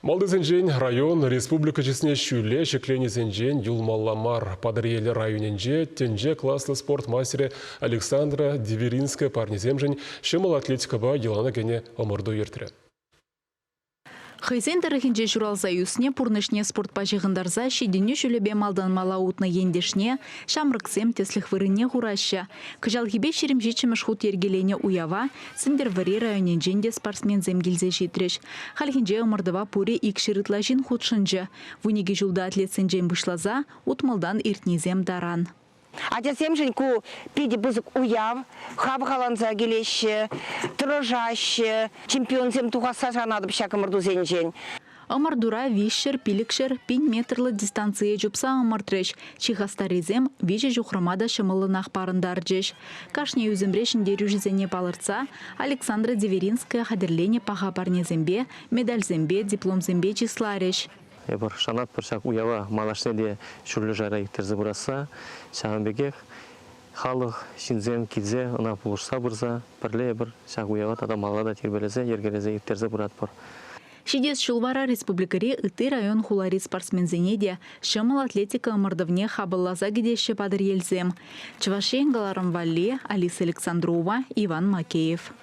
Малтисенчен район, республика чысне ҫӳле ҫӗкленисенчен юлмалла мар. Патӑрьел районӗнче тӗнче класлӑ спорт мастерӗ Александра Диверинская парнисемшӗн ҫӑмӑл атлетикӑпа йӑлана кӗнӗ ӑмӑрту иртрӗ. Хӑйсен тӑрӑхӗнче ҫуралса ӳснӗ, пурнӑҫне спортпа ҫыхӑнтарса ҫитӗнӳ ҫулӗпе малтан мала утнӑ ентешне ҫамрӑксем тӗслӗх вырӑнне хураҫҫӗ. Кӑҫалхипе 27-мӗш хут йӗркеленӗ уява Сӗнтӗрвӑрри районӗнчен те спортсменсем килсе ҫитрӗҫ. Хальхинче ӑмӑртӑва пурӗ икҫӗр ытла ҫын хутшӑнчӗ. 12 ҫулта атлетсенчен пуҫласа утмӑлтан иртнисем таран. Ачасемшӗн ку питӗ пысӑк уяв. Хавхаланса килеҫҫӗ, тӑрӑшаҫҫӗ. Чемпионсем тухасса шанатӑп ҫак ӑмӑртусенчен. Ӑмӑртура виҫҫӗр, пилӗкҫӗр, пин метрлӑ дистанцие чупса ӑмӑртрӗҫ. Чи хастаррисем виҫӗ ҫухрӑма та ҫӑмӑллӑнах парӑнтарчӗҫ. Кашни ӳсӗмре ҫӗнтерӳҫӗсене палӑртса Александра Деверинская хатӗрленӗ паха парнесемпе, медальсемпе, дипломсемпе чысларӗҫ. Эпир шанатпӑр ҫак уява малашне те ҫӳллӗ шайра ирттерсе пырасса. Ҫавӑн пекех халӑх, ҫынсем килсе ӑна пулӑшса пырса пӗрле эпир ҫак уява тата малалла та тирпейлесе, йӗркелесе ирттерсе пыратпӑр. Ҫитес ҫул вара республикӑри ытти район-хулари спортсменсене те ҫӑмӑл атлетика ӑмӑртӑвне хапӑлласа кӗтеҫҫӗ Патӑрьелсем. Чӑваш Ен кӑларӑм валли Алиса Александрова, Иван Макеев.